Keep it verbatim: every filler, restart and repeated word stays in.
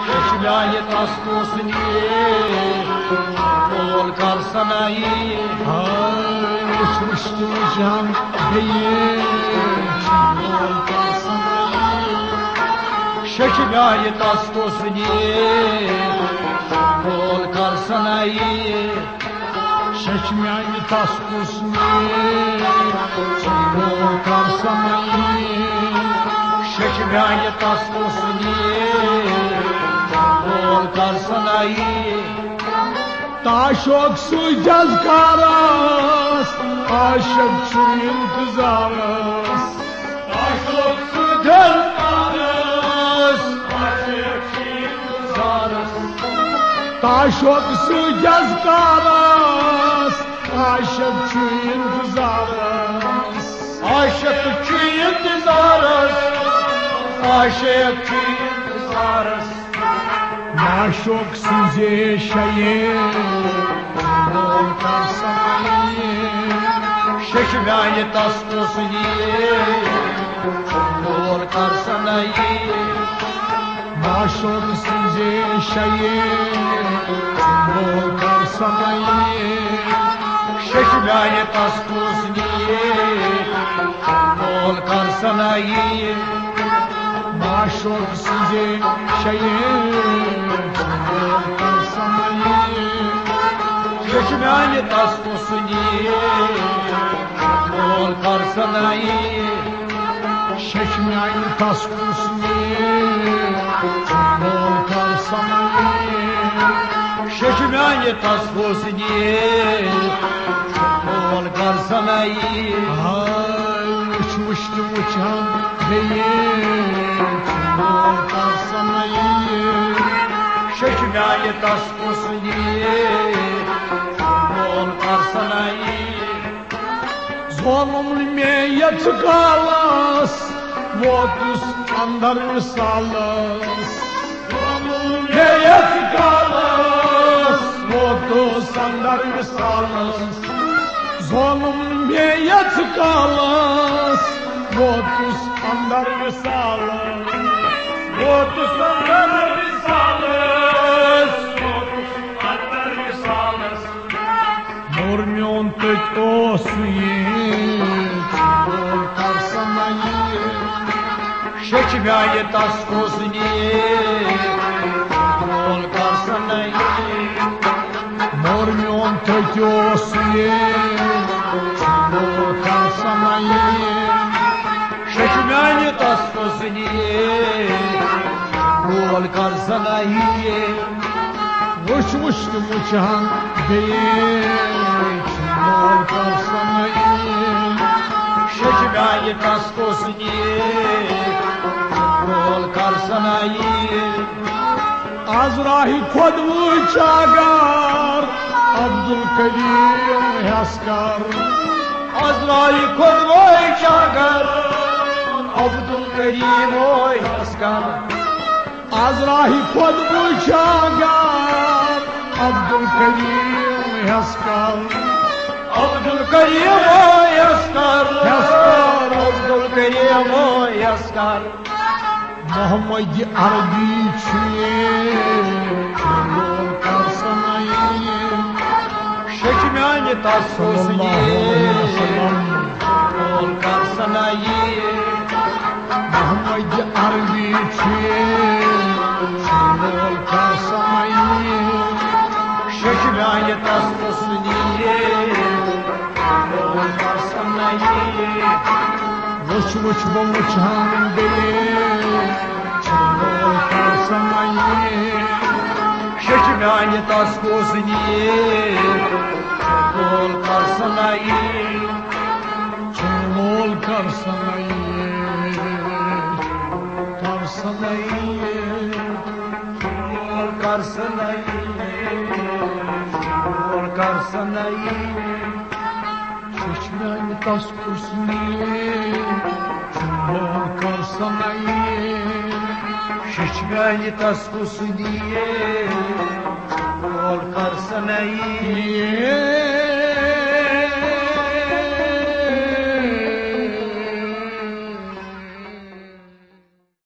چشمہ تس کُس نی، قبول کر سنائی۔ ہاے، وٕچھ، وٕچھ تہٕ وٕچھ ہم بیٚیہِ۔ قبول کر سنائی۔ چشمہ تس کُس نی، قبول کر سنائی۔ چشمہ تس کُس نی، قبول کر سنائی۔ چشمہ تس کُس نی، قبول کر سنائی۔ تعشق سُے جذکارس، عاشق چھُ انتظارس۔ تعشق سُے جذکارس، عاشق چھُ انتظارس۔ تعشق سُے جذکارس، عاشق چھُ انتظارس۔ عاشق چھُ انتظارس، عاشق چھُ انتظارس۔ معشوق سٕنٛزے شایہِ قبول کر سنائی۔ چشمہ تس کُس نی، قبول کر سنائی۔ معشوق سٕنٛزے شایہِ قبول کر سنائی۔ چشمہ تس کُس نی، قبول کر سنائی۔ معشوق سٕنٛزے شایہِ قبول کر سنائی۔ چشمہ تس کُس نی، قبول کر سنائی۔ چشمہ تس کُس نی، قبول کر سنائی۔ چشمہ تس کُس نی، قبول کر سنائی۔ ہاے، وٕچھ، وٕچھ تہٕ وٕچھ ہم بیٚیہِ، قبول کر سنائی۔ چشمہ تس کُس نی، قبول کر سنائی۔ ظلم مےٚ یَتھ کالس ووتُس اندر وصالس۔ ظلم مےٚ یَتھ کالس ووتُس اندر وصالس۔ ظلم مےٚ یَتھ کالس ووتُس اندر وصالس۔ ووتُس اندر وصالس۔ ووتُس اندر وصالس۔ مور میون تٔتۍ اوس یہِ، قبول کر سنائی۔ چشمہ تس کُس نی، قبول کر سنائی۔ مور میون تٔتۍ اوس یہِ، قبول کر سنائی۔ چشمہ تس کُس نی، قبول کر سنائی۔ وٕچھ، وٕچھ تہٕ وٕچھ ہم بیٚیہِ، قبول کر سنائی۔ چشمہ تس کُس نی، قبول کر سنائی۔ از راہہِ خۄد وٕچھ اگر عبدالکریم ہٮ۪س کر۔ از راہہِ خۄد وٕچھ اگر عبدالکریم ہٮ۪س کر۔ از راہہِ خۄد وٕچھ اگر عبدالکریم ہٮ۪س کر۔ عبدالکریم ہٮ۪س کر۔ ہٮ۪س کر۔ عبدالکریم ہٮ۪س کر۔ محمد عربی چھُ یہِ، قبول کر سنائی۔ چشمہ تس کُس نی، صلی اللہ علیہ وسلم۔ قبول کر سنائی۔ محمد عربی چھُ یہِ، قبول کر سنائی۔ چشمہ تس کُس نی، قبول کر سنائی۔ وٕچھ، وٕچھ بہٕ وٕچھ ہم بیٚیہِ، قبول کر سنائی۔ چشمہ تس کُس نی، قبول کر سنائی۔ قبول کر سنائی، کر سنائی، قبول کر سنائی، قبول کر سنائی۔ چشمہ تس کُس نی، قبول کر سنائی۔ چشمہ تس کُس نی، قبول کر سنائی۔